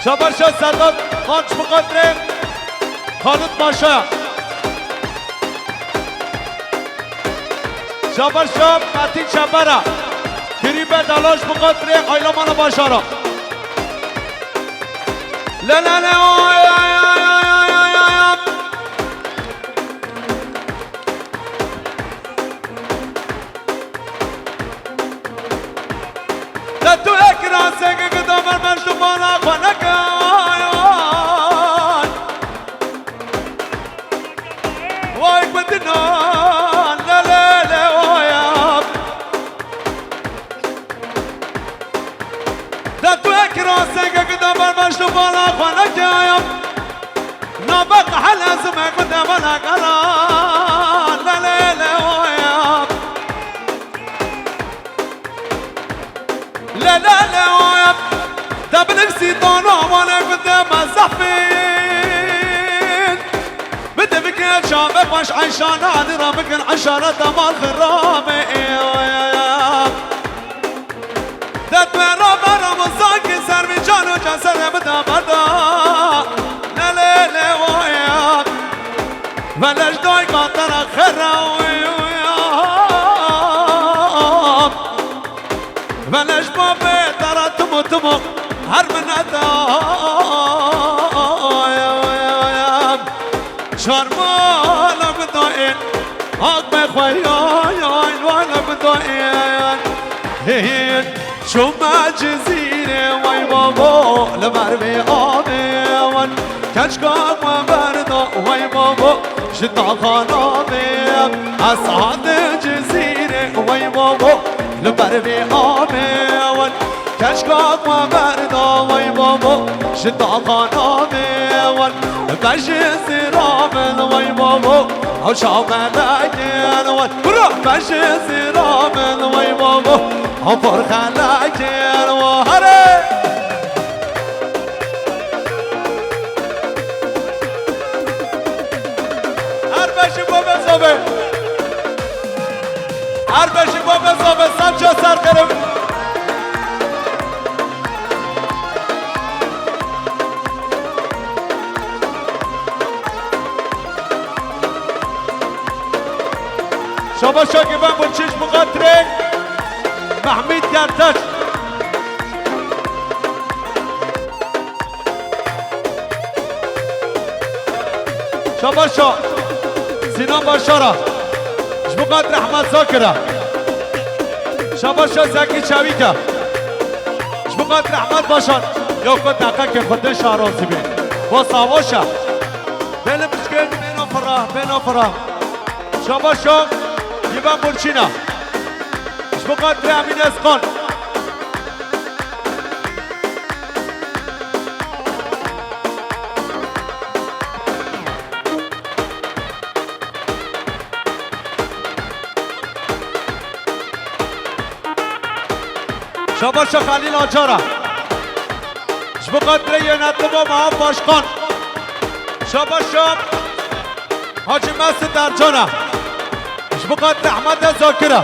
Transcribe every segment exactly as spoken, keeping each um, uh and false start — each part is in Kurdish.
Şabaşa Sedat Xan ji bo xatirê Xalid Paşa. Şabaşa Metin Çepera. Kirîbe Dalaş ji bo xatirê Aylamana Başara. Le le le oy oy oy oy oy oy oy. De tu ek rasek gida mer mecdubana xwe neke ay ay. Vay ku dinan le le le oya. De tu ek rasek gida mer mecdubana xwe neke ay ay. Nabek hele zime ku demana kara le le le oya. Le le le oya. De bilim sîtana wane ku deme zefin. Bide bike çavek baş Ayşana dira bikin eşareta mal xirame. Derdmera bera mizakî ser vî can û cesede bida berda. Ne lê lê waya. Veleş dayka te re xera waya. Veleş babê te re timo timo her mineta. Şarmana gudaên, hak me xwe ya, ya, wala gudaên. Hên, çûme Cizîrê, way babo, li ber vê avê wan. Keçka xwe berda, way babo, ji taxana vê. Ez hate Cizîrê, way babo, li ber vê avê wan. Keçka xwe berda, way babo, ji taxana vê wan. Bejê zêra min, way babo, ew çaw melekên wan. Bira, bejê zêra min, way babo, ew por xelekên wan. Here! Her beşî bo bezove. Her beşî bo bezove, Sancho Serkirim. Şabaşa Given Burçiş bu xatirê Mehmîd Gertaş. Şabaşa Sinan Başara. Ji bo xatir Ehmed Zakir e. Şabaşa Zekî Çewîk e. Ji bo xatir Ehmed Başar. Yo, xwe deqekê xwe din şarazî bê. Bo savaş e. Bêlim bişkên bêna fira, bêna fira. Şabaşa Given Burçîn e. Ji bo xatir Emîn Eskan. Şabaşa Xelîl Acara. Ji bo xatirê yönetimo Meha Başkan. Şabaşa Hacî Mesut Ercan e. Ji bo xatirê Ehmedê Zakir e.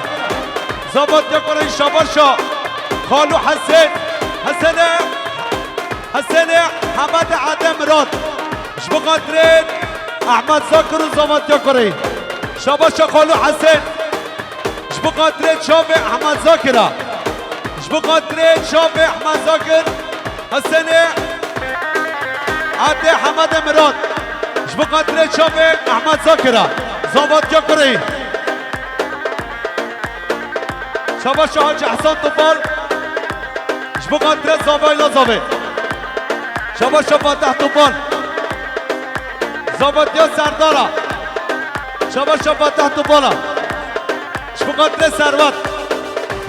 Zavatya kurê Şabaşa Xalû Hesên. Hesenê, Hesenê Hemedê Ede Mirad. Ji bo xatirê Ehmed Zakir û Zavatya kurê. Şabaşa Xalû Hesên. Ji bo xatirê çavê Ehmed Zakir e. Ji bo xatirê çavê Ehmed Zakir. Hesenê Erdê Hemedê Mirad. Ji bo xatirê çavê Ehmed Zakir e. Zavatya kurê. Şabaşa Hacî Ehsan Topal. Ji bo xatirê zavayla zavê. Şabaşa Fatih Topal. Zavatya Serdara. Şabaşa Fatih Topala. Ji bo xatirê Servet.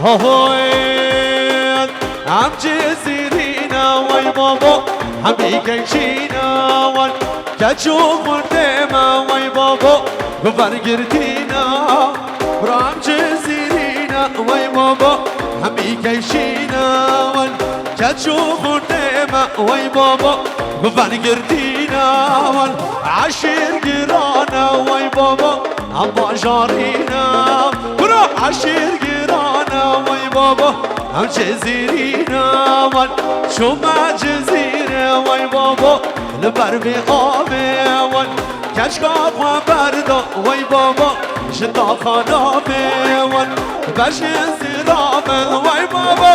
Hohoy, em Cizîrî ne, way babo, hemî gençî ne wan. Keç û xurtê me, way babo, bi ver girtî ne. Bira em Cizîrî ne, way babo, hemî gençî ne wan. Keç û xurtê me, way babo, bi ver girtî ne wan. Eşîr giran e, way babo, em bajarî ne. Bira eşîr giran e, way babo, em Cizîrî ne wan. Çûme Cizîrê, Wey babo, li ber vê avê wan, keçka xwe berda, wey babo, ji taxa navê wan. Bejên zîra bin, wey babo,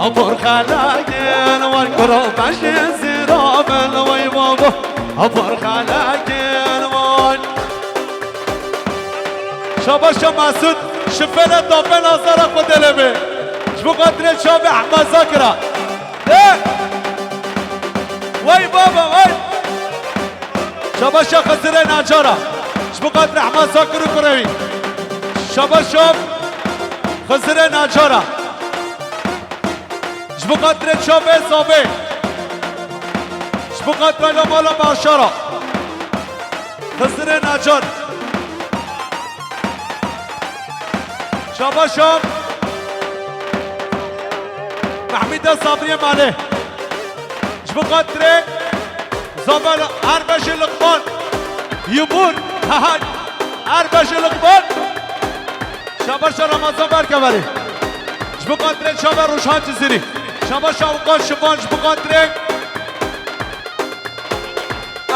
a por xelekên wan. Kuro bejên zîra bin, wey babo, a por xelekên wan. Şabaşa Mesûd, şifele tapê nazara xwe delê be. Ji bo xatirê çavê Ehmed Zakira. Ê! Wey baba, wey! Şabaşa Xizirê Nacara. Ji bo xatirê Ehmed Zakir û kurê wî. Şabaşa Xizirê Nacara. Ji bo xatirê çavê zavê. Ji bo xatirê la mala başara. Xizirê Nacar. Şabaşa Mehmîda Sabriyê Malê. Ji bo xatirê Zavel Erbeşê Liqman. Yibûn. Hehay. Erbeşê Liqman. Şabaşa Ramazan Berkeverê. Ji bo xatirê çavê Rûşhan Cizîrî. Şabaşa Ewqas Şivan ji bo xatirê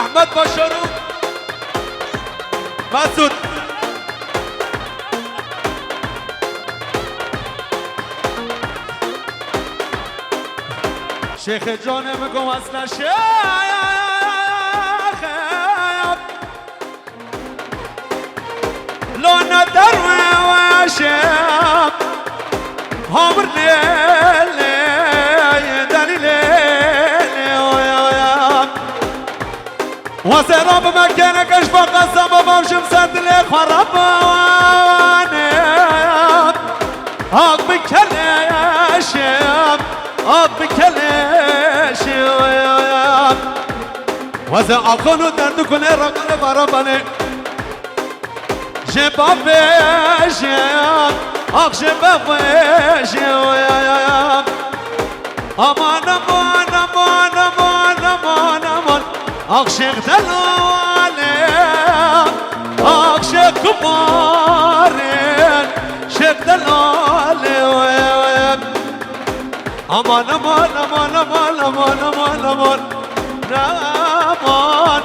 Ehmed Başar û Mesûd. Şêxê canê min got wesle şêx. Lo ne derweşe hamir lê lê delî lê lê oya oya. Wazê rabime kêne keş ba qesem babam jim ser dilê xwe rabawane. Ak bi keleşe, ak bi keleşe oya oya. Wazê axun û derdikunê raqine barabanê. Ji bavêje, ax ji bavêje, oy, oy, oy, oy. Aman, aman, aman, aman, aman, aman. Ax Şêx Delalê, ax Şêx Kumarê, Şêx Delalê, oy, oy, oy. Aman, aman, aman, aman, aman, aman, aman. Aman.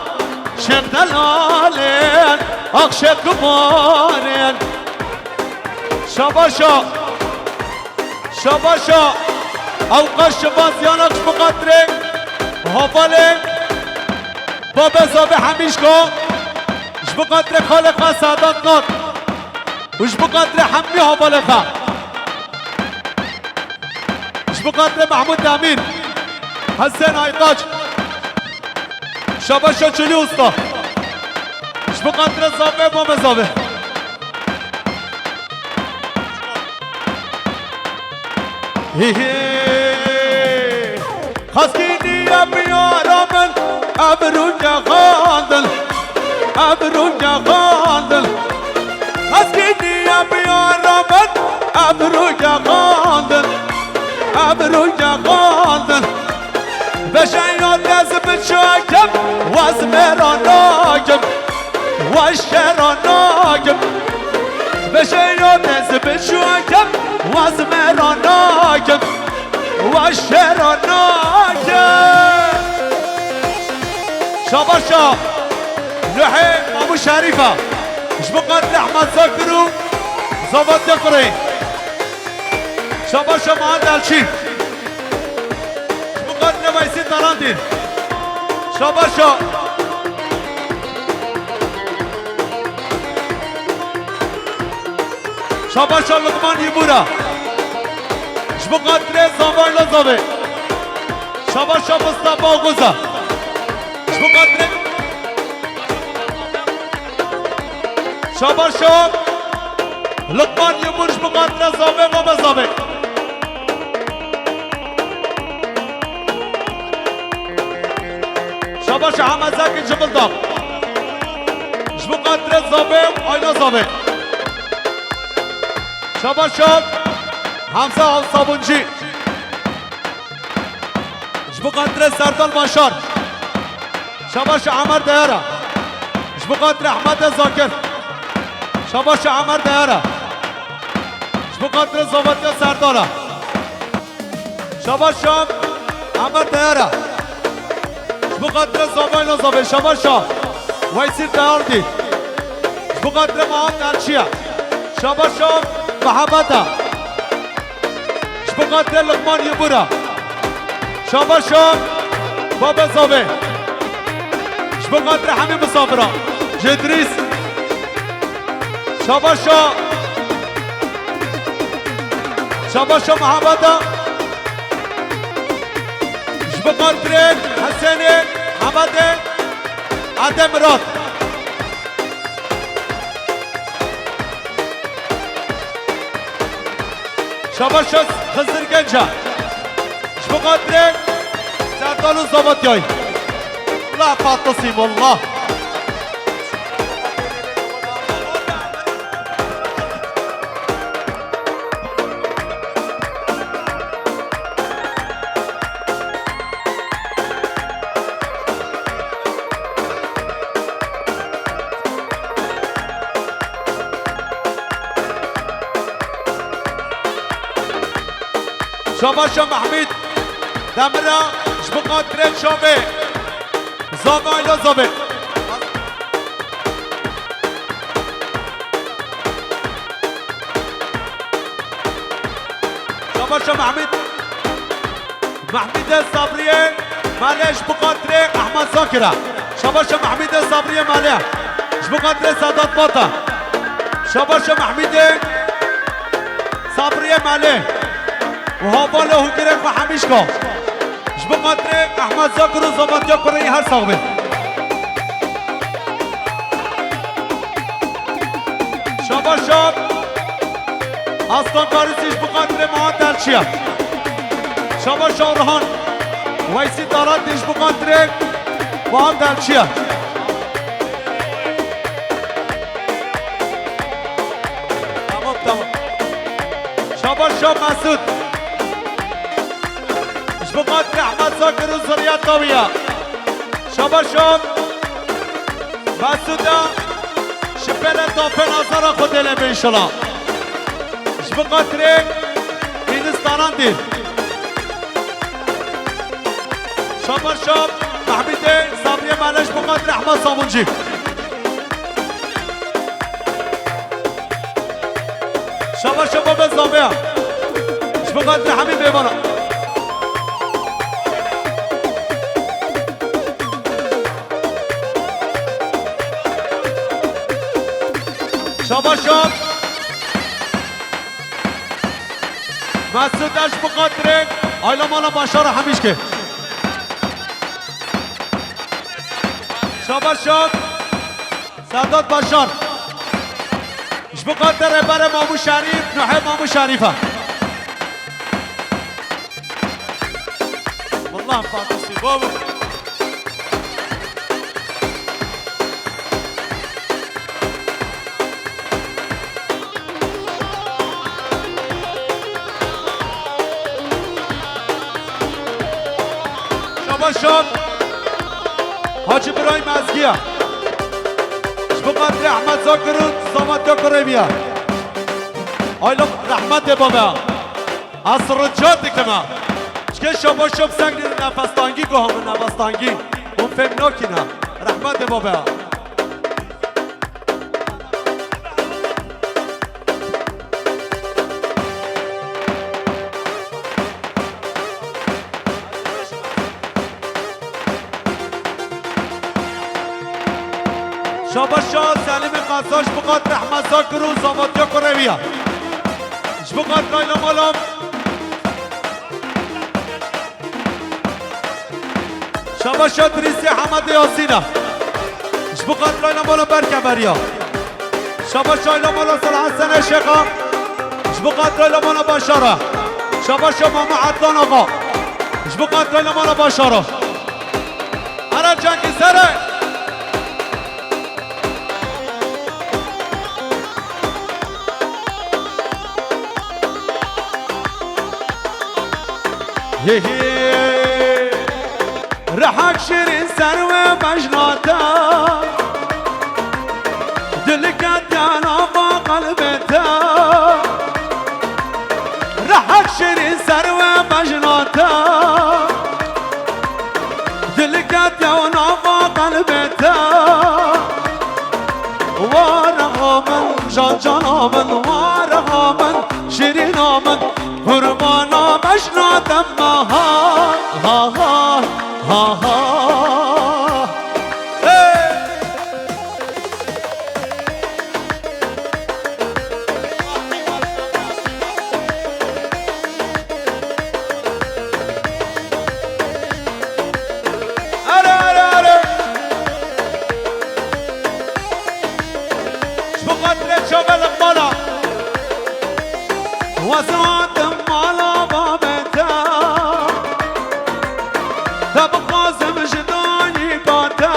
Şêx Delalên, ax Şêx Kumarên. Şabaşa. Şabaşa. Ewqas Şivan Ziyanak ji bo xatirê havalê Babe Zabê Hemîşka. Ji bo xatirê xalê xwe Sedat Nat. Û ji bo xatirê hemî havalê xwe. Ji bo xatirê Mehmûd Demîr, Hesen Aytaç, Şabaşa Çolî Usta. Ji bo xatirê Zavê, Mame Zavê. Hî hî. Xaskîniya biyara min, ev rûnge xandin, ev rûnge xandin. Xaskîniya biyara min, ev rûnge xandin, ev rûnge xandin. Veşeya dez biçakem, waz mêra nakim, waz şera nakim. Veşeya dez biçakem, waz mêra nakim. Wa şera nake. Şabaşa Luhê Mamû Şerîfa. Ji bo xatirê Ehmed Zakir û Zavat Yakurê. Şabaşa Mahat Elçî. Ji bo xatirê Veysî Tarandî. Şabaşa. Şabaşa Lukman Yibûra. Ji bo xatirê Zavayla Zavê. Şabaşa Mustafa Oguza. Ji bo xatirê. Şabaşa Lukman Yibûr ji bo xatirê Zavê, Mame Zavê. Şabaş Ehmed Zekî Civildar. Ji bo xatirê Zavê, Ayna Zavê. Şabaş Hamza Sabuncu. Ji bo xatirê Serdal Başar. Şabaş Emer Deyara. Ji bo xatirê Ehmed Zakir. Şabaş Emer Deyara. Ji bo xatirê Zavatiya Serdala. Şabaş Şam, Emer Deyara. Ji bo xatirê zavayla zavê, şabaşa Weysî Dayardî. Ji bo xatirê Mehan Delçiye, şabaşa Mehebeta. Ji bo xatirê Luqman Yibûra, şabaşa Babê Zavê. Ji bo xatirê hemî misafira, Cedrîs. Şabaşa, şabaşa Mehebeta. Ji bo xatirê Hesenê, Hemedê, Ede Mirat. Şabaşa Xizir Genca. Ji bo xatirê Serdal û Zavatyayê. La Fatisî, wallah. Şabaşa Mehmîd Demira, ji bo xatirê çavê. Zavayla zavê. Şabaşa Mehmîd. Mehmîdê Sabriyê Malê, ji bo xatirê Ehmed Zakir e. Şabaşa Mehmîdê Sabriyê Malê. Ji bo xatirê Sedat Bata. Şabaşa Mehmîdê Sabriyê Malê. Û hevalê hûgirê xwe hemîşka. Ji bo xatirê Ehmed Zakir û Zavatiya kurê wî, her sax bin. Şabaşa Aslan Karisî, ji bo xatirê Mehan Delçiye. Şabaşa Orhan Weysî Daratî, ji bo xatirê Mehan Delçiye. Tamam, tamam. Şabaşa Mesûd. Ji bo xatirê Ehmed Zakir û zuriyeta wî ye. Şabaşa Mesûda, ji pele dapê nazara xwe dêle be înşallah. Ji bo xatirê Hînistanan dî. Şabaşa Mehmîdê Sabriyê Malê, ji bo xatirê Ehmed Sabuncî. Şabaşa Babê Zavê. Ji bo xatirê hemî mêvana. Şabaşa Mesûd, ji bo xatirê aîla mala Başara hemîşkê. Şabaşa Sedat Başar. Ji bo xatirê rêberê Mamû Şerîf, Nuhê Mamû Şerîf e. Wallah Fatihî, babo. Şabaşa Hacı Birayîm Ezgiye. Ji bo xatirê Ehmed Zakir û Zamat Yakurê bîye. Aîla rehmetê babe. Ez rica dikime. Çike şabaşa bi seng nefestangî, guha min nefestangî. Hûn fêm nakîne. Rehmetê babe. Şabaşa Selîmê Qesa, ji bo xatirê Ehmed Zakir û Zavat Yakurê bîye. Ji bo xatirê aîla mala. Şabaşa Dirîsê Hemedê Yasîn e. Ji bo xatirê aîla mala Berkemeriya. Şabaşa aîla mala Salih Hesenê Şêxa. Ji bo xatirê aîla mala Başara. Şabaşa Mama Ednan Axa. Ji bo xatirê aîla mala Başara. Ara Cengîz, here. Hê hê. Rihek şirîn ser wê bejna te, dilke te nava qelbê te. Rihek şirîn ser wê bejna te, dilke te Can cana min, wara min, şirîna min, qurbana bejna te me, ha, ha, ha, ha, ha. Hey! Are, are, are. Ji bo xatirê çavê Liqmana. Wezandim mala babê te. Te bixwazim ji dayîka te.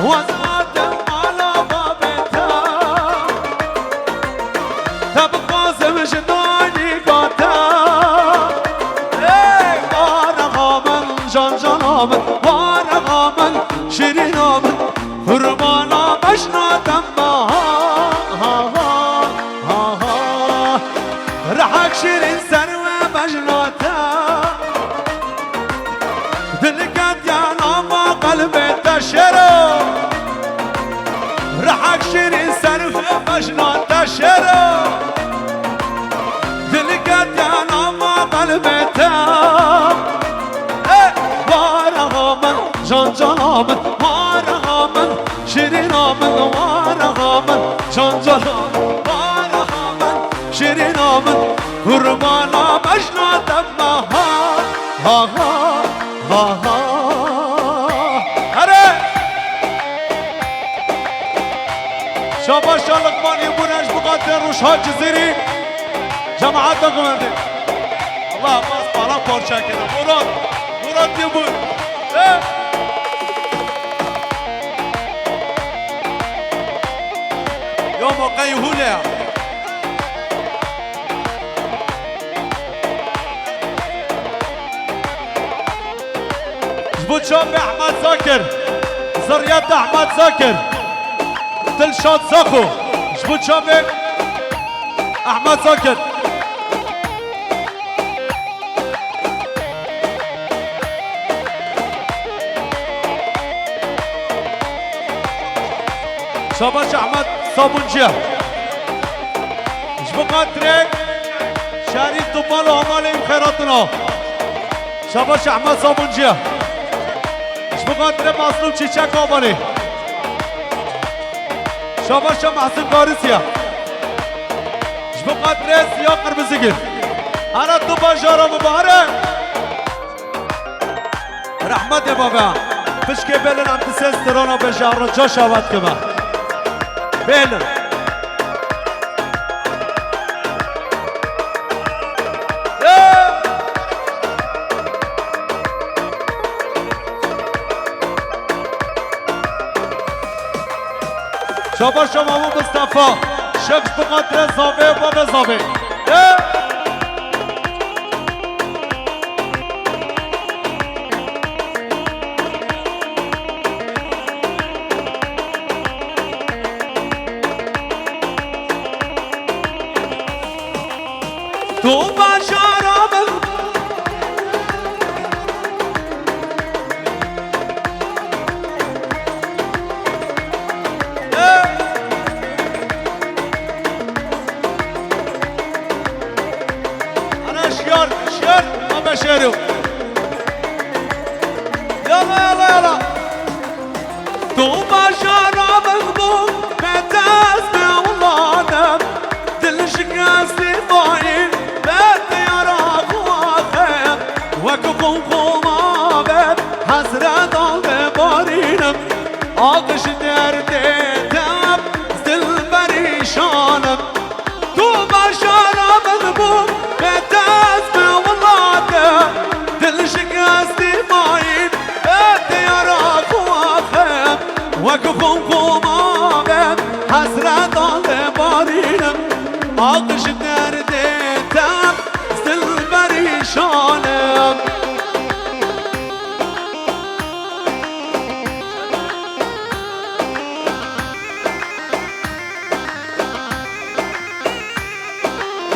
Wezandim mala babê te. Te bixwazim ji dayîka te. Ey, wara min, can cana min, wara min, şirîna min, qurbana bejna te me, ha, ha, ha, ha, ha. Rihek şirîn ser we bejna te. Dil ketiye nava qelbê te şêro. Rihek şirîn ser we bejna te şêro. Dil ketiye nava qelbê te. Ê, wara min, can cana min, wara min, şirîna min, wara min, can cana min, wara min, şirîna min, qurbana bejna te me, ha, ha, ha, ha, ha. Here! Şabaş ya Liqmanê Mûreş, bi xatirê Rûşa Cizîrî, cemaeta Gumendê. Allah bas, paramparça kene. Murat, Murat Yılmaz. He? Yo, moqey hûle ya. Ji bo çavê Ehmed Zakir. Ziriyet Ehmed Zakir. Dilşad Zaxo. Ji bo çavê Ehmed Zakir. Şabaş Ehmed Sabuncuya. Ji bo xatirê şerîf Topal û hevalên xêratina. Şabaş Ehmed Sabuncuya. Ji bo xatirê Mazlûm Çîçek Abanê. Şabaş Mehsûn Garisiya. Ji bo xatirê Ziya Qirmizigil. Ana tu bajara min bahre. Rehmetê bavê. Pişkê Bêlin em di sê strana bêje, rica şawet kime. Bêlin. Ê! Şabaş Mamu Mustafa. Şef bi xatirê zavê û bavê zavê. Ê! Tu bajara min. Ana şiyar, şiyar, ama şeru. Yala, yala, yala. Tu bajara min bû, me dest me welatem. Dil şikestî mayî, me diyara xwe axem. Wek xûn xûma be, hesretan vebarînim. Axiş derdê te, zil perîşanim. Tu bajara min bû, me dest me welate. Dil şikestî mayî, ê diyara xwe axem. Wek xûn xûma be, hesretan vebarînim. Axiş derdê te, zil perîşanim.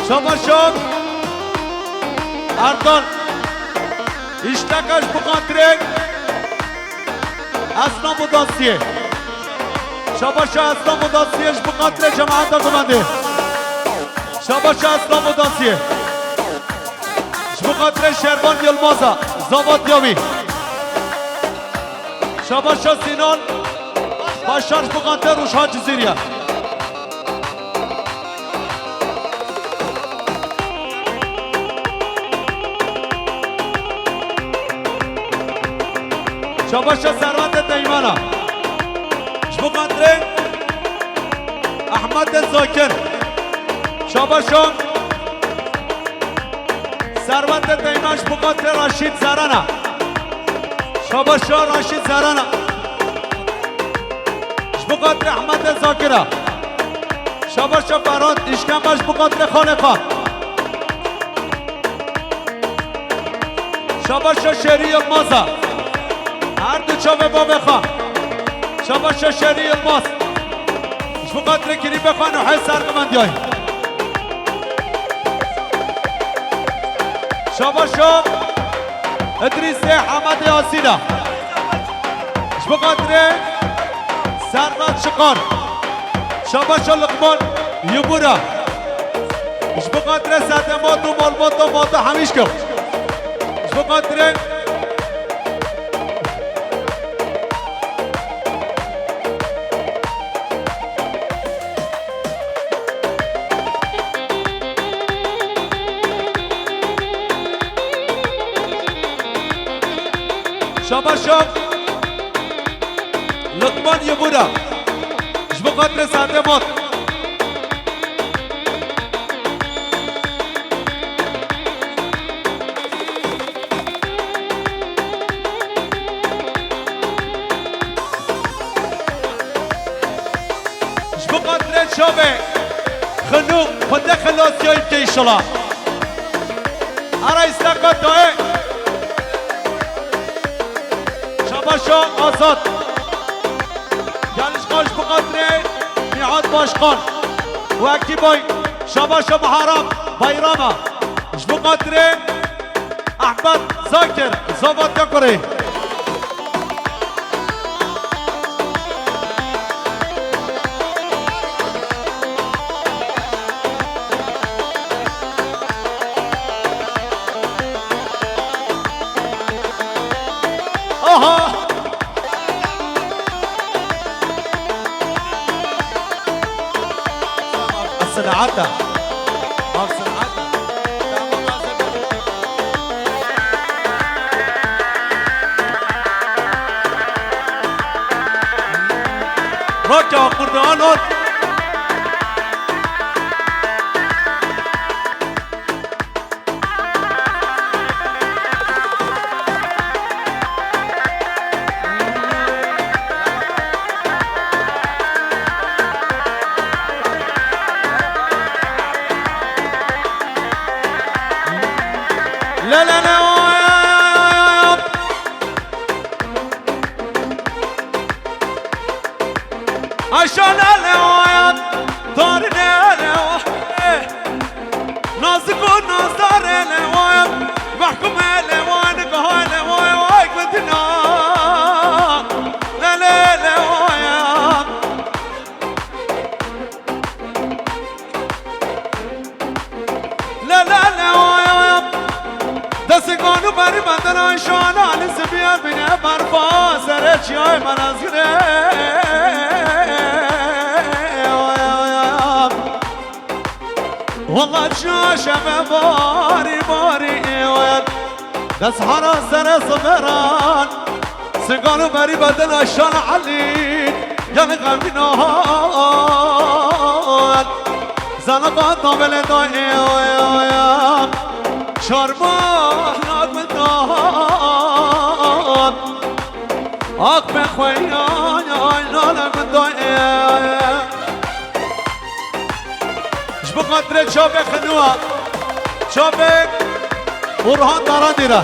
Şabaş şok. Ertan. Îşteka ji bo xatirê Esnaf û Dansiyê. Şabaşa Eslam û Dasiye ji bo xatirê cemaeta gumendê. Şabaşa Eslam û Dasiye. Ji bo xatirê Şervan Yilmaza, zava diya wî. Şabaşa Sinan Başar ji bo xatirê Rojhan Cizîriye. Şabaşa Servetê Teymana. Ji bo xatirê Ehmedê Zakir. Şabaşa Servetê Teyman ji bo xatirê Raşîd Zerana. Şabaşa Raşîd Zerana. Ji bo xatirê Ehmedê Zakira. Şabaşa Ferhat, îşkembe ji bo xatirê Xalê Xan. Şabaşa Şerî Yilmaza. Her du çavê bavê xwe. Şabaşa Şerî Yilmaz. Ji bo xatirê kirîbê xwe Nuhê Sergimendiyayê. Şabaşa Idrîsê Hemedê Asîla. Ji bo xatirê Servet Şikar. Şabaşa Liqman Yubura. Ji bo xatirê Sedê Mat û Malbata Mata Hemîşka. Ji bo xatirê Şabaşa Liqman Yebûra. Ji bo xatirê Sedê Mat. Ji bo xatirê çavê xinû xwe te xelasiyayî bike înşela. Ara îstaka tayê. Şabaşa Azad. Gelişka ji bo xatirê Nîhat Başkan û ekîbay. Şabaşa Miharab Bayrama. Ji bo xatirê Ahmet Zakir, Zavat Yakurê. Aha! Sinata. Bak sinata. Roka Kurdan ot. La la la, oy, oy, oy, oy, oy. Aşa la la, oy, oy. Dar la la, oy. Nazik û nazdar e lewayan, mehkum e lewayan, nigaha e lewayan, wek bi dinya. Le le lewayan. Le le lewayan. Destê kan û berî bendena şana li zibiyar bîne berfa serê çiyayê me nazgire. Wala çaşeme barî barî êwet. Dest hara sere simeran. Sigal û berî bedena şan Elî. Yanî xemî nahat. Zana qata bele da êwet. Şarma nak min dahat. Ak be xwe ya ya nale min da êwet. Ji bo xatirê çavê xinû a, çavê Orhan Daran dîre.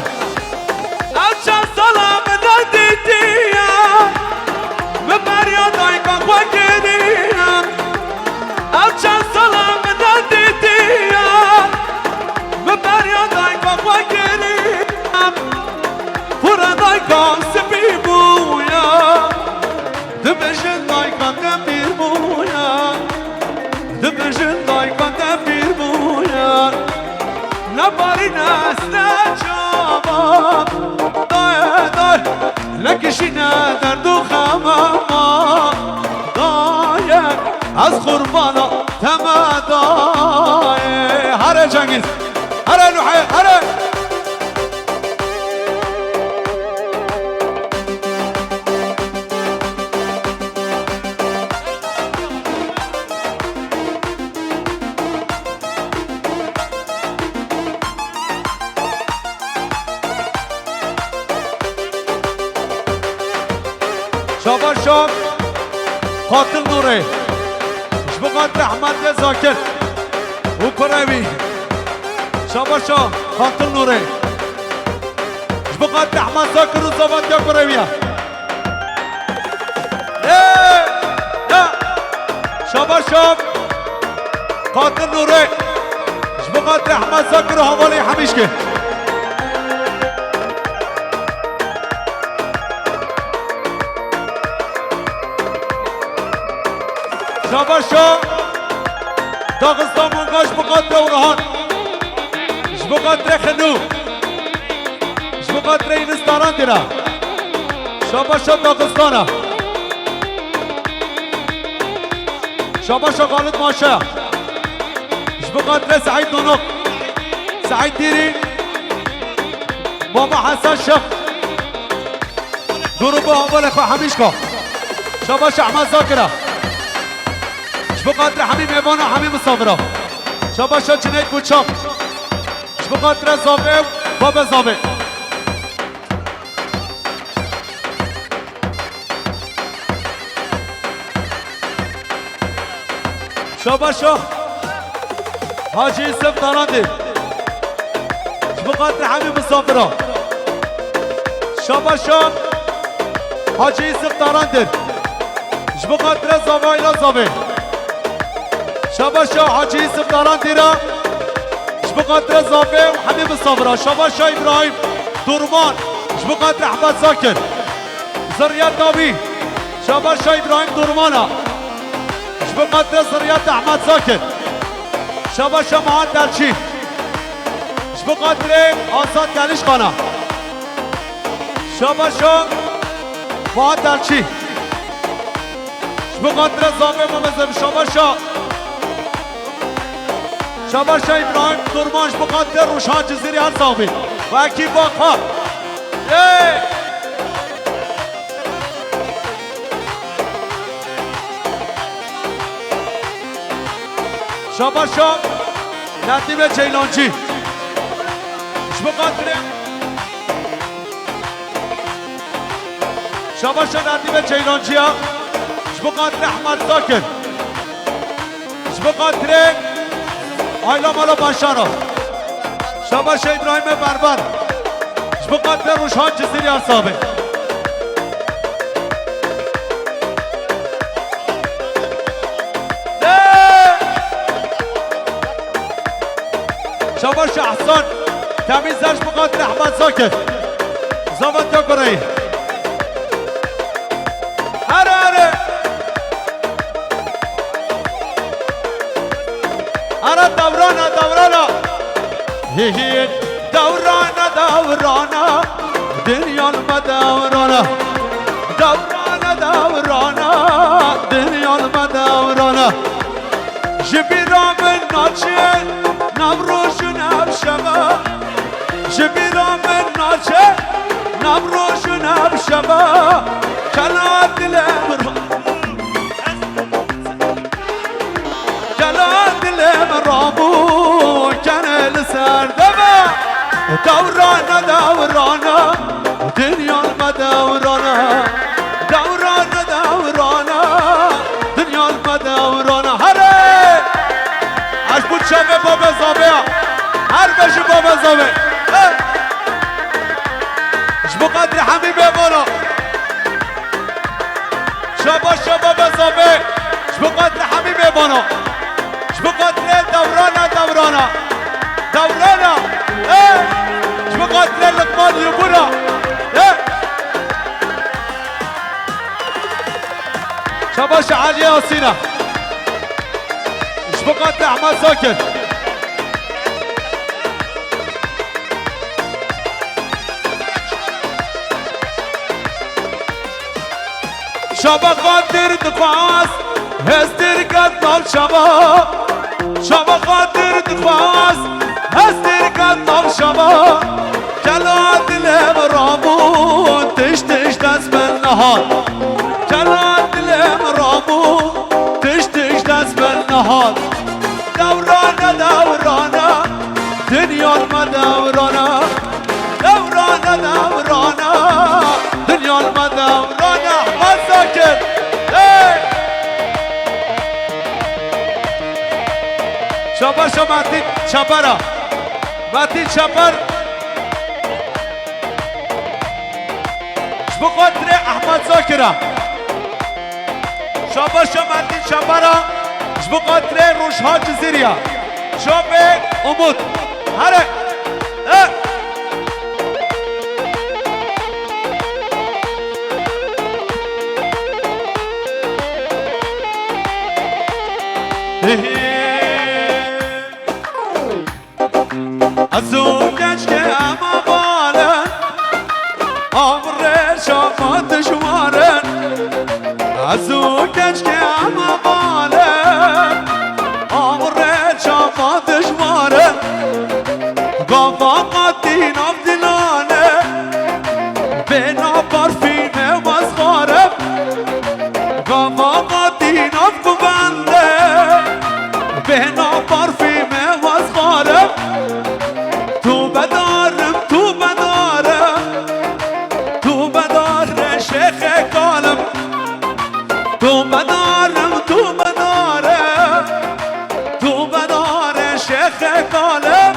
Ev çend sala min nedîtiye, min beriya dayika xwe kiriye. Ev çend sala min nedîtiye, min beriya dayika xwe kiriye. Fûra dayika spî bûye, dibêjin dayika te Kate pîr bûye, ne barî ne ez ne çavan. Daye, daye, nekişîne derd û xema ma. Daye, ez qurbana te me daye. Here Cengiz, here Nuhê, here. Şabaşa Qatil Nûrê. Ji bo xatir Ehmedê Zakir û kurê wî. Şabaşa Qatil Nûrê. Ji bo xatir Ehmed Zakir û zavetiya kurê wî ye. Ê! Ya! Şabaşa Qatil Nûrê. Ji bo xatir Ehmed Zakir û hevalê Hemîşkê. Şabaşa Daxistan Manga ji bo xatir Ewrohan. Ji bo xatir Xinû. Ji bo xatirê Yunus Tarandê re. Şabaşa Daxistana. Şabaşa Xalid Maşa. Ji bo xatirê Seîd Donok. Seîd Dîrî. Baba Hesen Şix. Grûba hevalê xwe Hemîşka. Şabaşa Ehmed Zakira. Ji bo xatirê hemî mêvana, hemî misafira. Şabaşa Cüneyt Buçak. Ji bo xatirê zavê û babê zavê. Şabaşa Hacî Yusuf Tarandê. Ji bo xatirê hemî misafira. Şabaşa Hacî Yusuf Tarandê. Ji bo xatirê zavê û aîla zavê. Şabaşa Hacî Yusuf Tarandê re. Ji bo xatirê zavê û hemî misafira. Şabaşa Îbrahîm Durman. Ji bo xatirê Ehmed Zakir. Ziriyeta wî. Şabaşa Îbrahîm Durmana. Ji bo xatirê ziriyeta Ehmed Zakir. Şabaşa Muhat Elçî. Ji bo xatirê Azad Gelişkana. Şabaşa Fuat Elçî. Ji bo xatirê zavê me mezin, şabaşa. Şabaşa Îbrahîm Durman, ji bo xatirê Rûşan Cizîrî, her sax bî. Wekî baxa. Yey! Şabaşa Nedîme Ceylancî. Ji bo xatirê Şabaşa Nedîme Ceylancî ya. Ji bo xatirê Ehmed Zakir. Ji bo xatirê aîla mala Başara. Şabaşa Îbrahîmê Berber. Ji bo xatirê Rûşhan Cizîrî ya sabê. Şabaş Ehsan. Temîz ser ji bo xatir Ehmed Zakir. Zavetiya kureyî. Here, here. Here dewrana, dewrana. Hi, hi. Dewrana, dewrana. Dinya li me dewrana. Dewrana, dewrana. Dinya li me dewrana. Ji bîra min naçe nav roj û nav şeva. Ji bîra min naçe nav roj û nav şeva. Kela dilê min ra-, kela dilê min rabû kene li ser deva. Dewrana, dewrana. Dinya li me dewrana, dewrana, dewrana, dinya li me dewrana. Here! Ez bu çavê bavê zavê ya. Her be ji bavê zavê. Hey! Ji bo qadrê hemî mêvana. Şabaş şababa zavê. Ji bo qadrê hemî mêvana. Ji bo qadrê dewrana, dewrana. Dewrana. Eh! Ji bo qadrê Liqman Yubura. Eh! Şabaş Aliye Asîna. Ji bo xatirê Ehmed Zokir. Şaba xatir dixwaz, hestir ket nav şaba. Şaba xatir dixwaz, hestir ket nav şaba. Kela dilê min rabû, tişt tişt dest min nehat. Kela dilê min rabû, tişt tişt dest min nehat. Dewrane, dewrane, dinya li me dewrane. Dewrane, dewrane, dinya li me dewrane. Ehmed Zokir. Hey! Şabaşa Metin Çepera. Metin Çeper. Ji bo xatirê Ehmed Zokira. Şabaşa Metin Çepera. Ji bo xatirê Rojha Cizîriya. Şopê Umut. Here. E. Hi hi. Ez û keçkê em heval in, amirê çava dijwar in. Ez û keçkê em heval in, amirê çava dijwar in. Gava qatî nav dilan e, bêhna parfîmê wezxar e. Gava qatî nav kuvende, bêhna parfîmê wezxar e. Tu bedar im, tu bedar e. Tu bedar e şêxê kal im. Tu bedar im, tu bedar e. Tu bedar e şêxê kal im.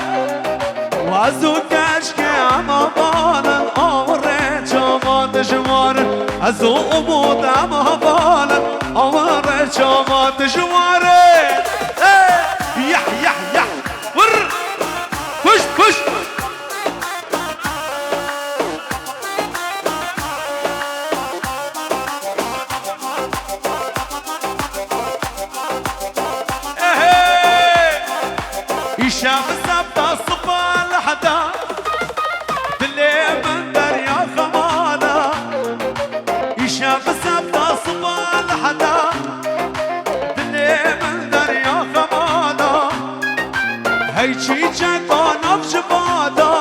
Ez û keçkê em heval in, amirê çava dijwar in. Ez û Umut em heval in, amirê çava dijwar in. Hey! Yah, yah, yah! Vur! Kuş, kuş! Ehê! Îşev sebta siba lehda, dilê min derya xema da. Îşev sebta siba lehda, dilê min derya xema da. Hey çîçeka nav civa da,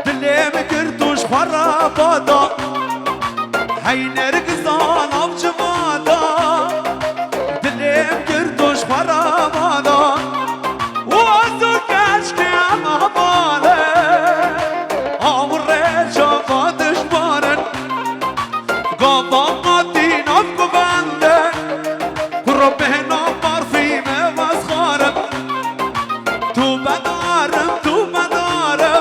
dilê min girtûş xwe re bada. Hey nergiza nav civa da, dilê min girtûş xwe re bada. Û ez û keçkê em heval in, amirê çava dijwar in. Gava qatî nav kuvende, kuro bêhna parfîmê wezxar e. Tu bedar im, tu bedar e.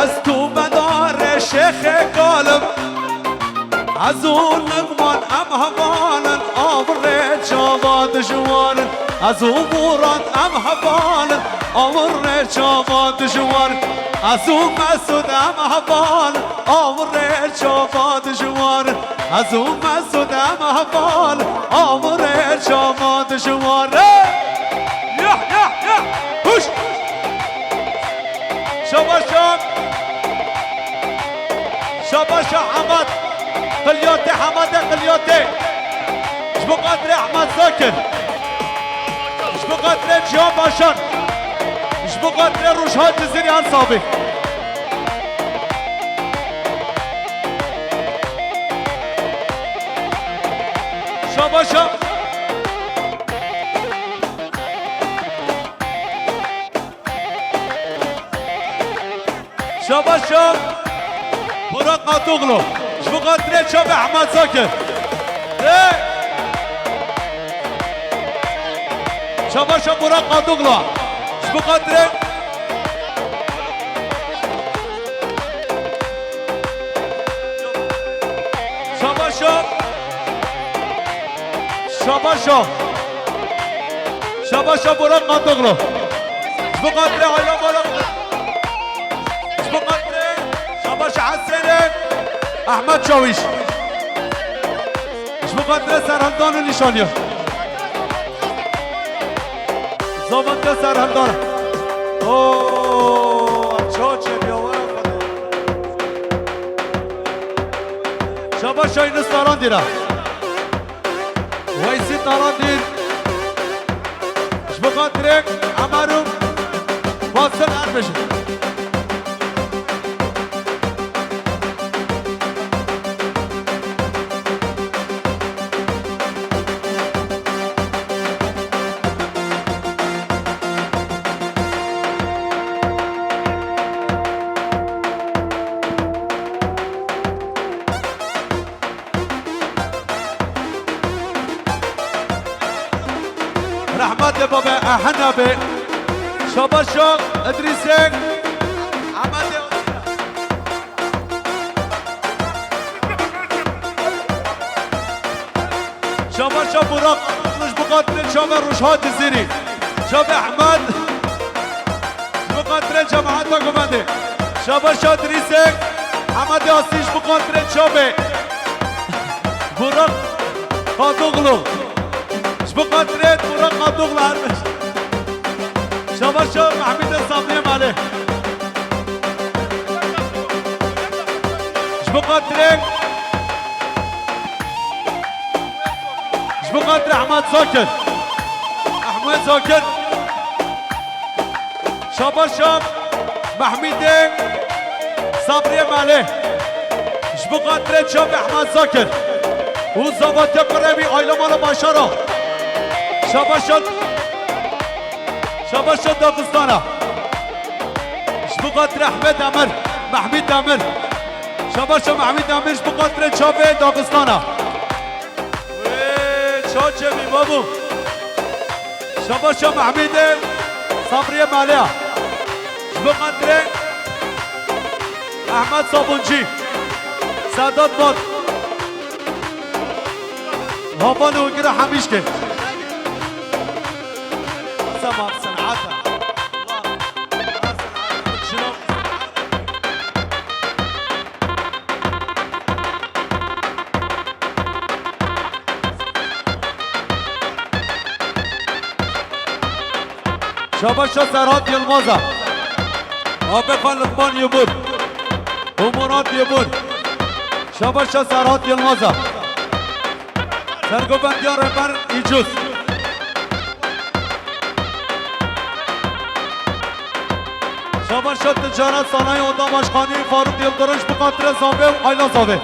Ez tu bedar e şêxê kal im. Ez û Nigman em heval in, amirê çava dijwar in. Ez û Murat em heval in, amirê çava dijwar in. Ez û Mesûd em heval in, amirê çava dijwar in. Ez û Mesûd em heval in, amirê çava dijwar in. Yah, yah, yah! Huş! Şabaşa! Şabaşa Hemad! Qilyatê, Hemade Qilyatê! Ji bo xatirê Ehmed Zokir! Ji bo xatirê Cihan Başar! Ji bo xatirê Rojha Cizîrî her sabî! Şabaşa! Şabaşa Burak Atoglu. Ji bo xatirê çavê Ehmed Zokir. Hey! Şabaşa Burak Atoglu. Ji bo xatirê Şabaşa. Şabaşa. Şabaşa Burak Atoglu. Ji bo xatirê aila Burak. Ji bo xatirê Şabaşa Hesênê Ehmed Çawîş. Ji bo xatirê serhildan û nîşaniya. Zaman te serhildar. Oo, çaçe bir hava. Şabaş Şahin Staran dira. Weysî Talandîr. Ji bo xatirê Emer û Basim Erbij. Rehmetê babe ehina be. Şabaşo Idrîsê. Ehmedê. Şabaşo Burak. Ji bo xatirê çavê Rojhat Cizîrî. Çavê Ehmed. Ji bo xatirê cemaeta guvendê. Şabaşa Dirîsek, Hemedê Asî ji bo xatirê çavê. Burak Qadoglu. Ji bo xatirê Burak Qadoglu her beş. Şabaşa Mehmîdê Sabriyê Malê. Ji bo xatirê Ji bo xatir Ehmed Zakir. Ehmed Zakir. Şabaşa Mehmîdê Sabriyê Malê. Ji bo xatirê çavê Ehmed Zakir. Û zavatiya kurê wî aîla mala başara. Şabaşa, şabaşa Dagistana. Ji bo xatir Ehmed Emir, Mehmîd Emir. Şabaşa Mehmîd Emir ji bo xatirê çavê Dagistana. Wê, çaçe bî babo. Şabaşa Mehmîdê Sabriyê Maliya. Ji bo xatirê Ehmed Sabunci. Sedat Bat. Havan û gira hemîşke. Zaman senata. Şabaşa Serhat Yılmaza. Abi Xan Lukman Yubur. Umurat Yubur. Şabaşa Serhat Yılmaza. Sergovendiya Rêber Îcuz. Şabaşa Ticaret Sanayi Oda Başkanı Faruk Yıldırım ji bo xatirê Zavê û Ayla Zavê.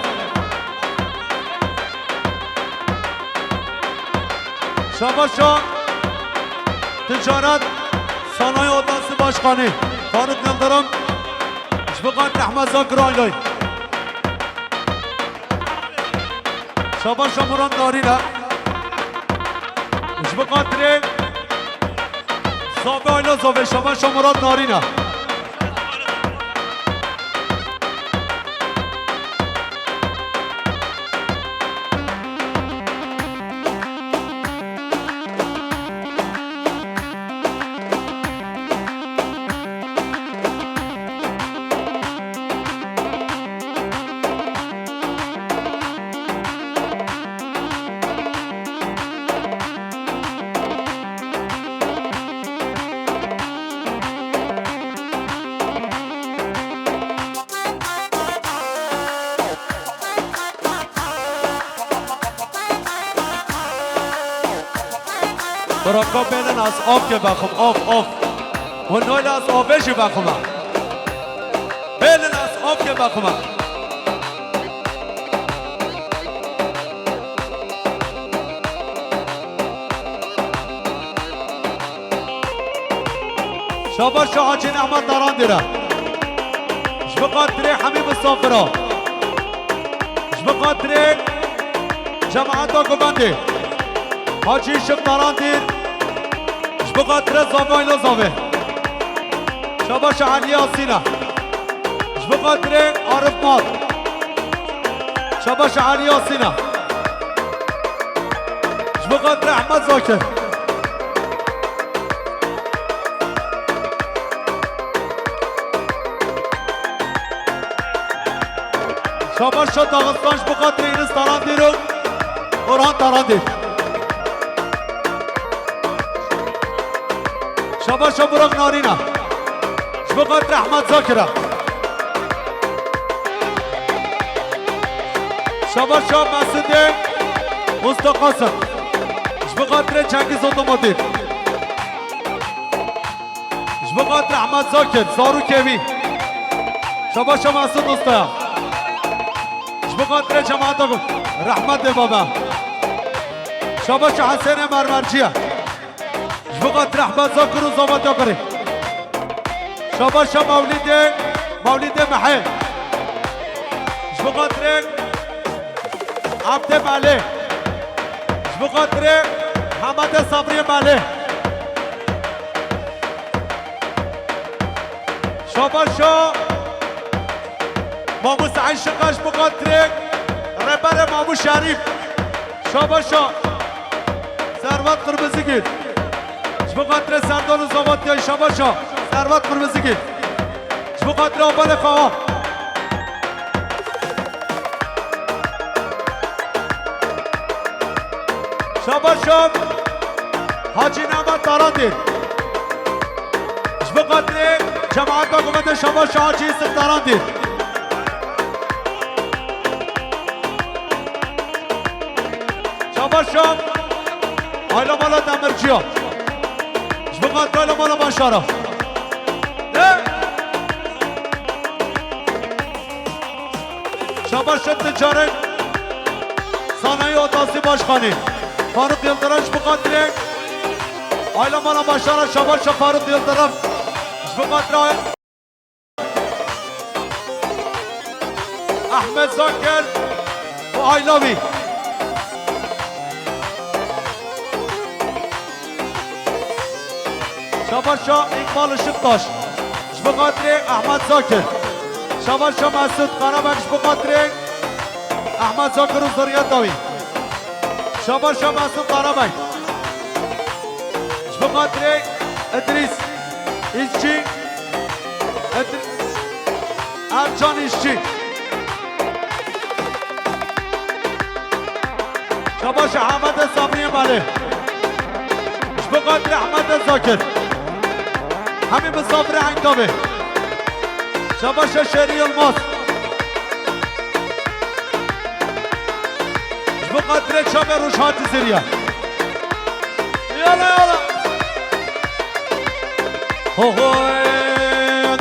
Şabaşa Ticaret Sanayi Odası Başkanı Faruk Yıldırım ji bo xatirê Ehmed Zakir Aylayî. Şabaşa Murat Narîne. Ji bo xatirê Zavê Ayla Zavê Şabaşa Murat Narîne. Brako bêlin ez avkê vexwim, av, av. Hûn nayla ez avê jî vexwime. Bêlin ez avkê vexwime. Şabaş Hacî Nehmet Tarandî re. Ji bo xatirê hemî misafira. Ji bo xatirê cemaeta guvendê. Hacî Şif Tarandî. Ji bo xatirê Zavê Ayla Zavê. Şabaş Elî Yasîne. Ji bo xatirê Arif Mat. Şabaş Elî Yasîne. Ji bo xatirê Ehmed Zakir. Şabaş Şah Daxistan ji bo xatirê Înis Tarandîr û Orhan Tarandîr. Şabaşa Burak Narîna. Ji bo xatir Ehmed Zakir e. Şabaşa Mesûdê Usta Qasim. Ji bo xatirê Cengiz Otomotiv. Ji bo xatir Ehmed Zakir, Zarûkê wî. Şabaşa Mesûd Usta ya. Ji bo xatirê cemaeta ku rehmetê babe. Şabaşa Hesênê Mermercî ye. Ji bo xatir Ehmed Zakir û Zavat Yakirî. Şabaşa Mewlîdê, Mewlîdê Mehê. Ji bo xatirê Abdê Malê. Ji bo xatirê Hemedê Sabriyê Malê. Şabaşa Mamûs Eşiqa, ji bo xatirê rêberê Mamû Şerîf. Şabaşa Servet Qirmizigil. Ji bo xatirê Serdar û Zavat ya, şabaşa Servet Qirmizigil. Ji bo xatirê Abalê Xawa. Şabaşa Hacî Nemet Tarandî. Ji bo xatirê cemaeta ku me de şabaşa Hacî Yusuf Tarandî. Şabaşa Ayla Mala Demirciya. Ji bo xatirê Ayla Mala Başara. De. Şabaşa Ticaret Sanayi Odası Başkanı Faruk Yıldırım, ji bo xatirê Ayla Mala Başara. Şabaşa Faruk Yıldırım, ji bo xatirê Ahmet Zakir û aîla wî. Şabaşa Îkbal Işıktaş, ji bo xatirê Ahmet Zakir. Şabaşa Mesûd Karabek, ji bo xatirê Ahmet Zakir û zurriyeta wî. Şabaşa Mesûd Karabek, ji bo xatirê Îdrîs Îşçî. Îdrîs Ercan Îşçî. Şabaşa Ehmedê Sabriyê Malê. Ji bo xatirê Ehmedê Zakir. Hemî misafirê Eyntabê. Şabaşa Şêrî Yilmaz. Ji bo xatirê çavê Rojhan Cizîrî ye. Yala, yala. Hohoy,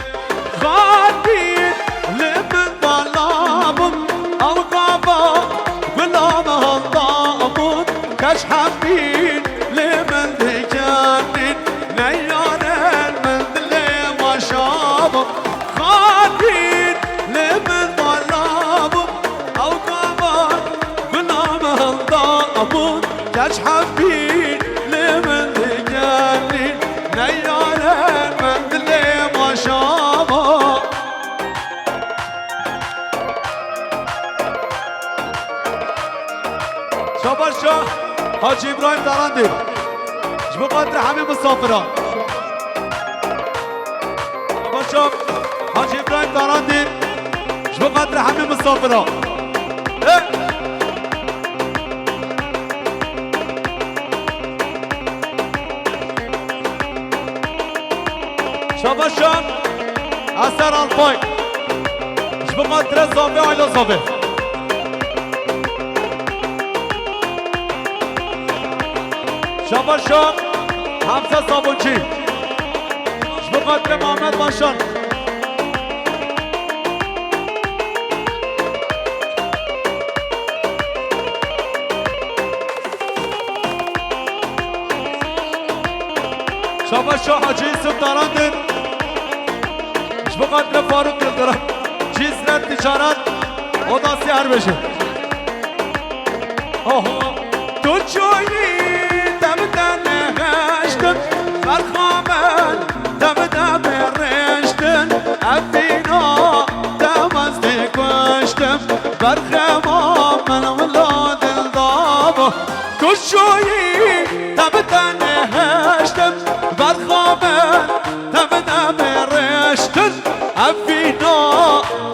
xatîr li min bala bûn, ew gava gula min handa bûn, keç hemî li min dikenîn, neyaren min dilê maşa bûn. Xatîr li min bala bûn, ew gava gula min handa bûn, keç hemî li min dikenîn, neyaren min dilê maşa bûn. Şabaşa Hacî Îbrahîm Darandî. Ji bo xatirê hemî misafiran. Şabaşa Hacî Îbrahîm Darandî. Ji bo xatirê hemî misafiran. Hey! Şabaşa Eser Alpay. Ji bo xatirê Zavê, aîla Zavê. Şabaşa Hemze Sabunçî. Ji bo xatirê Mehmet Başar. Şabaşa Hacî Yusuf Darandî. Ji bo xatirê Faruk Yildirim. Cizre Ticaret Odası Erbêjê. Oho. Tu çûyî te bi te nehiştin, berxa min te bi te bêriştin, evîna te mez dê kuştin, berxema min wilo dil dabû. Tu çûyî te bi te nehiştin, berxa min te bi te bêriştin, evîna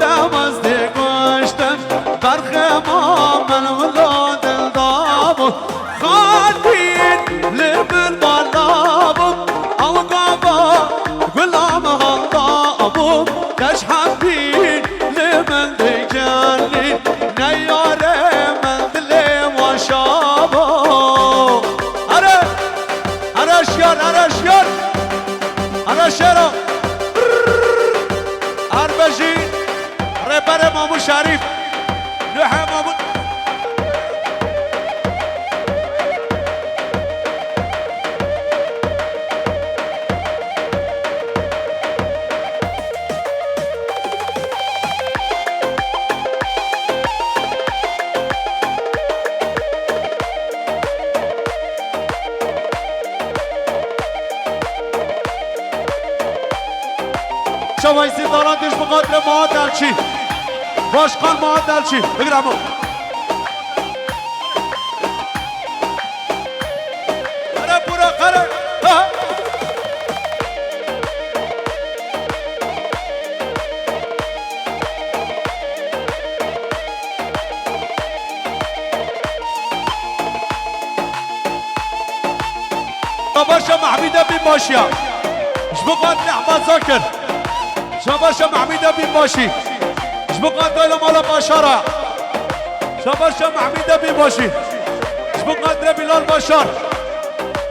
te mez dê kuştin, berxema min wilo dil dabû. Xatîr li min bala bû, ew gava Şevayî Sîndaran dij bi qadrê Mahat Elçî. Başkan Mahat Elçî. Bigir hemû. Qere pûre qere. Ha. Şabaşa Mehmîde Bînbaşiya. Ji bo xatirê Ehmed Zakir. Şabaşa Mehmîde Bînbaşî. Ji bo xatirê mala Başara. Şabaşa Mehmîde Bînbaşî. Ji bo xatirê Bilal Başar.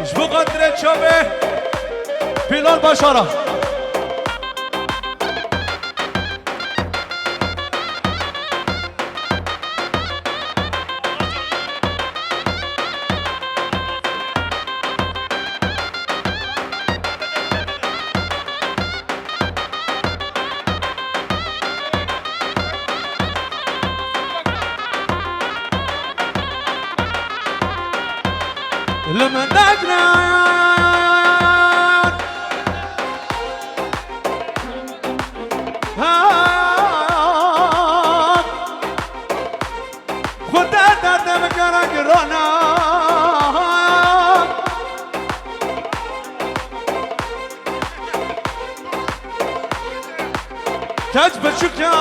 Ji bo xatirê çavê Bilal Başara. Li min negre. Xuda derdê min kere girana. Keç biçûk ya,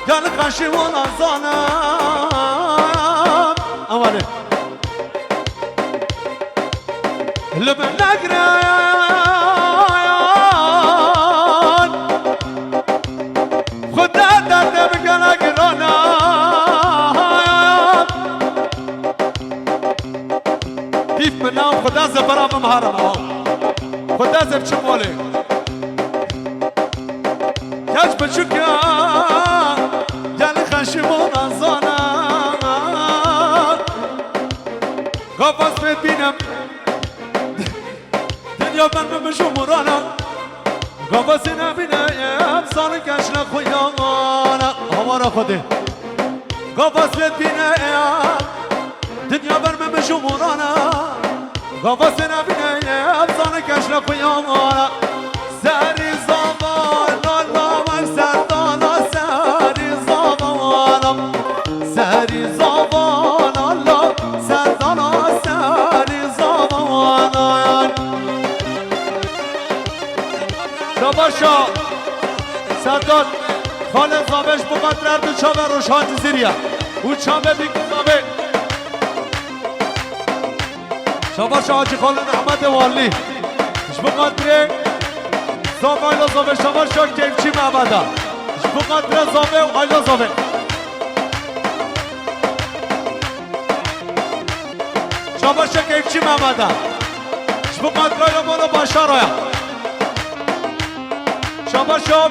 gel xeşî wina zanim. Ewanê. Li min negre. Xuda derdê min gelek giran e. Dîf min nam Xuda ze bera min harim aw. Xuda ze biçim olê. Keç biçûk ya, gelî xeşî bona zana. Gava sibê bînim. Dinya ben mi mijû murana. Gava sine bine em zanî keşle xuyana. Hawara Xwedê. Gava sibê bîne ya. Dinya ben mi mijû murana. Gava sine bine em zanî keşle xuyana. Serî zavana la wek serdana serî zavana. Serî zavana la serdana serî zavana. Şabaşa Serdar, xalê zavê ji bo xatir her du çavê Rojhan Cizîrî ye û çavê bîk zavê. Şabaşa Hacî Xalid Ehmedê Walî. Ji bo xatirê zavê Ayla zavê, şabaşa Keyfçî Mehmeda. Ji bo xatirê zavê û Ayla zavê. Şabaşa Keyfçî Mehmeda. Ji bo xatirê Ayla mala Başara ya. Şabaşa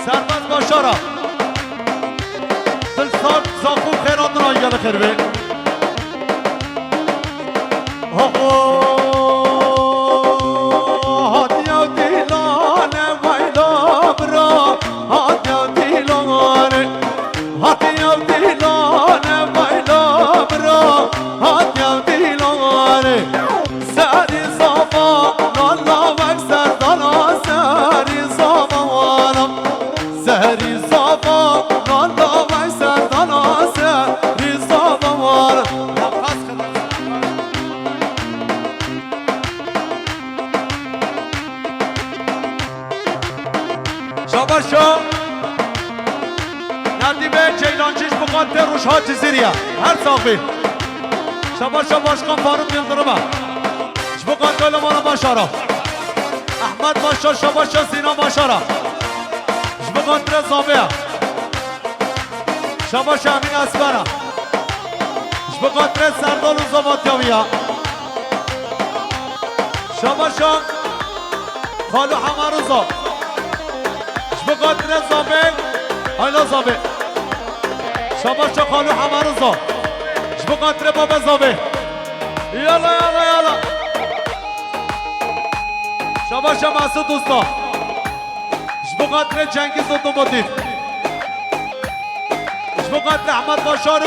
Serbest Başara. Dilsar Zaxo xêr hatin, ay gelê xêr be. Oho, hatiya dîlane wayla bira, hatiya dîlane, hatiya dîlane wayla bira, hatiya dîlane. Serî zava, nala wek serdana, serî zava wana. Serî zava, nala wek serdana, serî zava wana. Nefes xidmet. Şabaşa Nedîme Ceylancî ji bo xatirê Rojha Cizîrî ye. Her sax bî. Şabaşa Başkan Faruk Yıldırım e. Ji bo xatirê Lemana Başara. Ehmed Başar, şabaşa Sîna Başara. Ji bo xatirê zavê ye. Şabaşa Emîn Esmer e. Ji bo xatirê Serdal û Zavatya wî ya. Şabaşa Xalo Hema Riza. Ji bo xatirê zavê, Ayla zavê. Şabaşa Xalo Hema Riza. Ji bo xatirê baba zavê. Yala, yala, yala. Şabaşa Mesut Usta. Ji bo xatirê Cengiz Otomotiv. Ji bo xatirê Ehmed Başar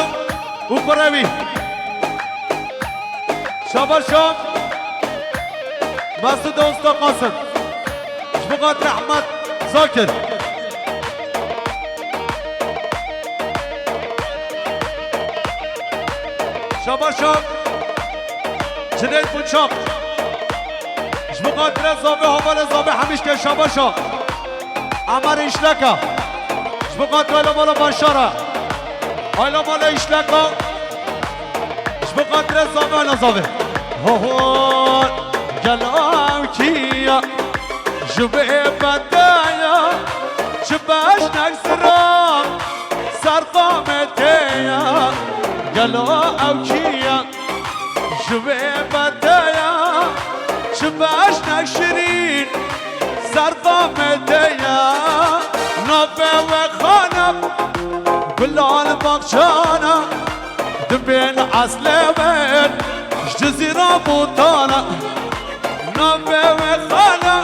û kurê wî. Şabaşa Mesut Usta Qasim. Ji Ji bo xatirê Ehmed Zakir. Şabaşa Cüneyt Bunçak. Ji bo xatirê zavê hevalê zavê Hemîşkê şabaşa. Emer Îşleka. Ji bo xatirê Ayla Mala Başara. Ayla Mala Îşleka. Ji bo xatirê zavê Ayla zavê. Ho ho, gel ew kî ye? Ji vê bende ye, çi beşnek ziram, ser qamê tê ye. Gelo ew kî ye? Ji vê bende ye, çi beşnek şirîn, ser qamê tê ye. Navê wê xane, Gulal Baxçana. Dibên eslê wê ji Cizîra Bûtana. Navê wê xane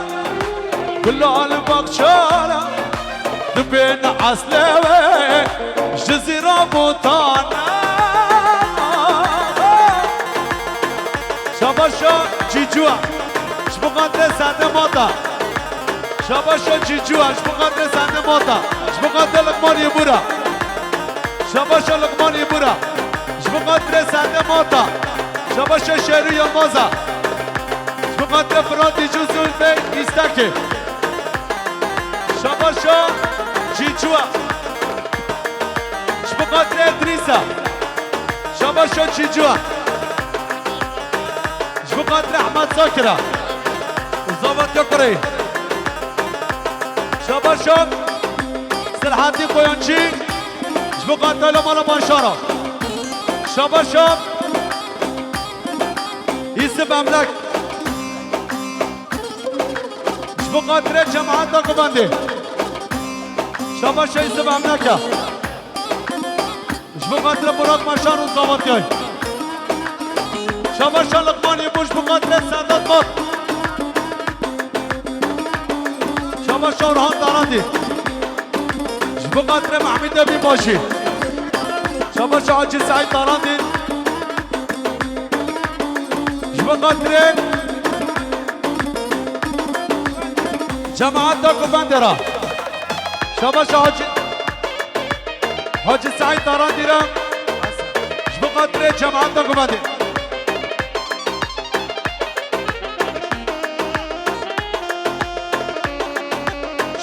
Gulal Baxçana. Dibên eslê wê ji Cizîra Bûtana. Şabaşa Cîcûa. Ji bo xatirê serdê mata. Şabaşa Cîcûa, ji bo xatirê serdê mata. Ji bo xatirê Liqman Yebûra. Şabaşa Liqman Yebûra. Ji bo xatirê serdê mata. Şabaşa Şêrû Yilmaza. Ji bo xatirê Firatî Cûzûn Bey Îstekê. Şabaşa Cîcûa. Ji bo xatirê Idrîsa. Şabaşa Cîcûa. Ji bo xatirê Ehmed Zakira. Û zavatiya kurê. Şabaşa Serhatî Koyançî. Ji bo xatirê Ayla Mala Başara. Şabaşa Yusuf Emlak. Ji bo xatirê cemaeta ku bendê. Şabaşa Yusuf Emlaka. Ji bo xatirê Burak Maşar û zavatiyay. Şabaşa Liqman Yebû ji bo xatirê Sedat Mat. Şabaşa Orhan Tarandî. Ji bo xatirê Mehmûdê Bînbaşî. Şabaşa Hacî Seîd Tarandî. Ji bo xatirê cemaeta ku bendê re. Şabaşa Hacî, Hacî Seîd Tarandî re. Ji bo xatirê cemaeta ku bendê.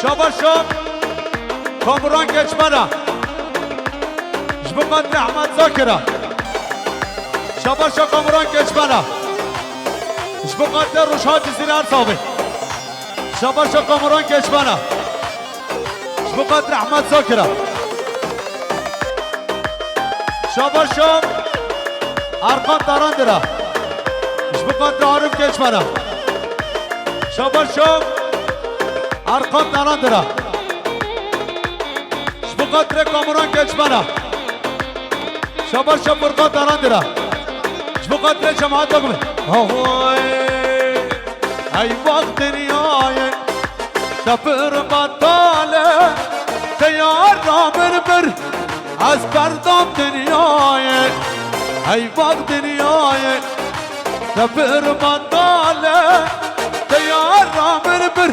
Şabaşa Kamuran Keçmena. Ji bo xatirê Ehmed Zakira. Şabaşa Kamuran Keçmena. Ji bo xatirê Rojha Cizîrê Erzavê. Şabaşa Kamuran Keçmena. Ji bo xatirê Ehmed Zakira. Şabaşa Erkan Tarandira. Ji bo xatirê Arif Keçmena. Şabaşa Erkan Tarandira. Ji bo xatirê Kamuran Keçmena. Şabaşa Furkan Tarandira. Ji bo xatirê cemaeta ku bendê. Ahoy! Ey vax dinyayê, te pir betal e, te yara min bir, ez berdam dinyayê. Ey vax dinyayê, te pir betal e, te yara min bir,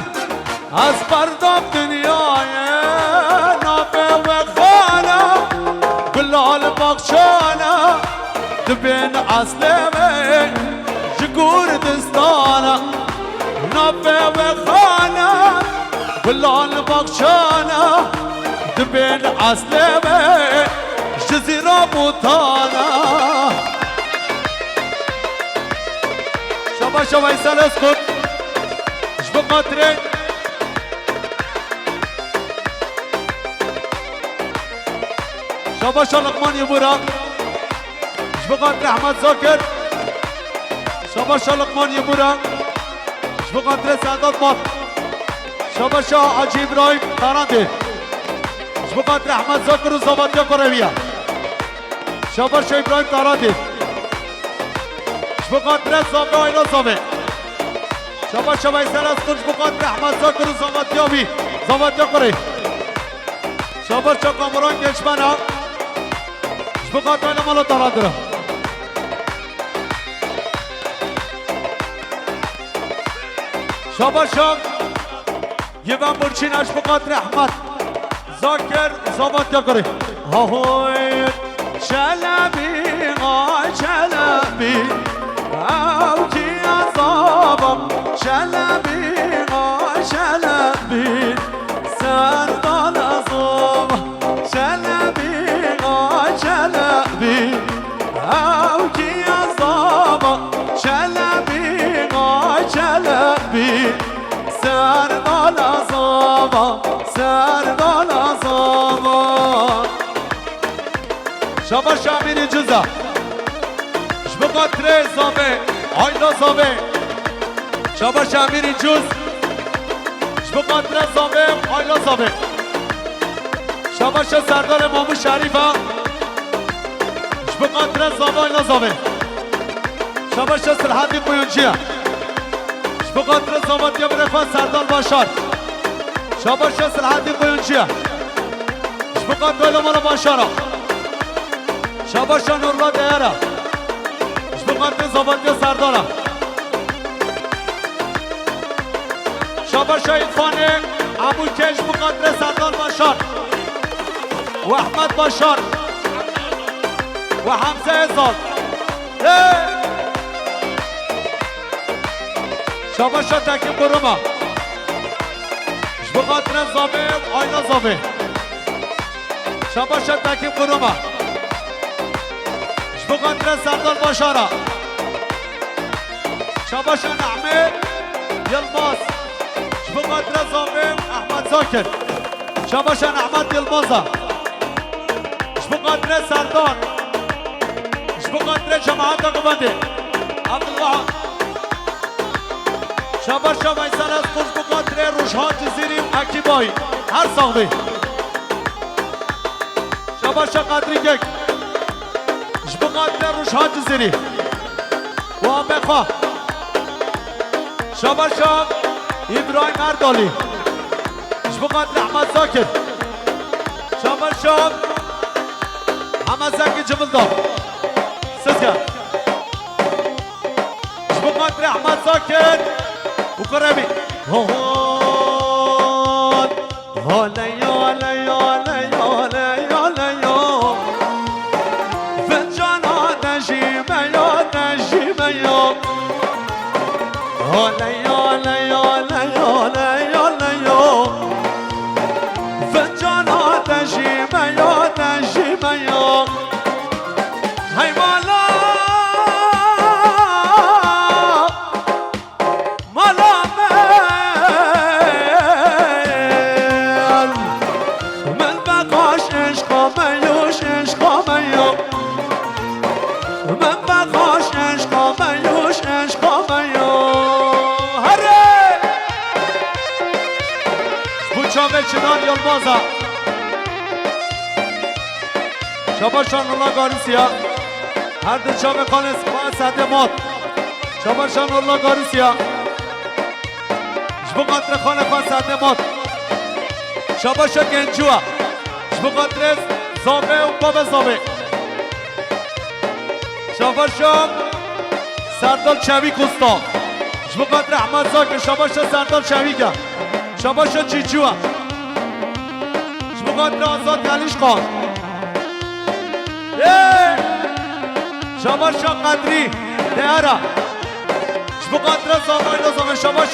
ez berdam dinyayê. Navê wê xane Gulal Baxçana. Dibên eslê me ji Kurdistana, navê wê xane Gulal Baxçana. Dibên eslê me ji Cizîra Bûtana. Şabaşa Veysel Özkurt. Ji bo xatirê Şabaşa Liqman Yebûra. Ji bo xatirê Ehmed Zakir. Şabaşa Liqman Yebûra. Ji bo xatirê Sedat Mat. Şabaşa Hacî Îbrahîm Tarandê. Ji bo xatirê Ehmed Zakir û zavatiya kurê wî ye. Şabaşa Îbrahîm Tarandê. Ji bo xatirê Zavê Ayla Zavê. Şabaşa Veysel Özkurt ji bo xatirê Ehmed Zakir û zavatiya wî. Zavatiya kurê. Şabaşa Kamuran Keçmena. Ji bo xatirê Ayla Mala Tarandira. Şabaşa Yê ben burçîn eş bi qat rehmet. Zakir, zavat ya kurê. Ahoy, Çelebî, ay Çelebî. Ew kî ya zava. Çelebî, ay Çelebî. Serdala zava. Çelebî, ay Çelebî. Ew kî ya zava. Çelebî, ay Çelebî. Serdala zava, serdala zava. Şabaş Emîrî Cuza. Ji bo xatirê zavê, ayla zavê. Şabaş Emîrî Cuz. Ji bo xatirê zavê, ayla zavê. Şabaş Serdarê Mamû Şerîfa. Ji bo xatirê zavê, ayla zavê. Şabaş Silhadî Kuyunciya. Ji bo xatirê zavatiya birê xwe Serdar Başar. Şabaş Silhadî Kuyunciya. Ji bo xatirê Lomala Başara. Şabaş Nurla Deyara. Ji bo xatirê zavatiya Serdara. Şabaş Îrfanê Emû Kej, ji bo xatirê Serdar Başar. Û Ehmed Başar. Û Hemze Ezal. Hey! Şabaşa Tekîm Kuruma. Ji bo xatirê zavê, ayna zavê. Şabaşa Tekîm Kuruma. Ji bo xatirê Serdar Başara. Şabaşa Nehmê Yilmaz. Ji bo xatirê zavê, Ehmed Zakir. Şabaşa Nehmet Yilmaza. Ji bo xatirê Serdar. Ji bo xatirê cemaeta Qubadê. Abdullah. Şabaşa Veysel Esqur, ji bo xatirê Rojhan Cizîrî û Ekîbayî. Her sax bî. Şabaşa Qedrî Kek. Ji bo xatirê Rojhan Cizîrî. Û abe xwe. Şabaşa Îbrahîm Erdalî. Ji bo xatirê Ehmed Zakir. Şabaşa Ehmed Zekî Civildar. Sizge. Ji bo xatirê Ehmed Zakir û Kurebî. Ho, ho. Haleya, haleya, haleya, haleya, haleya. Fincana dejî me ya, dejî me ya. Haleya, haleya, haleya, haleya, haleya. Fincana dejî me ya, dejî me ya. Hey mala. Mala min, min be xweş eşqa me yo, eşqa me yo. Min be xweş eşqa me yo, eşqa me yo. Here! Ji bo çavê Çinan Yilmaza. Şabaşa Nurla Garisiya. Her di çavê xalê Sipa Sedê Mat. Şabaşa Nurla Garisiya. Ji bo xatirê xalê xwe Sedê Mat. Şabaşa Gencûa. Ji bo xatirê zavê û bavê zavê. Şabaşa Serdar Çevîk Usta. Ji bo xatirê Ehmed Zakir, şabaşa Serdar Çevîk e. Şabaşa Çîçûa. Ji bo xatirê Azad Gelîşkan. Ê! Şabaşa Qedrî Deyara. Ji bo xatirê Zavayla Zavê, şabaşa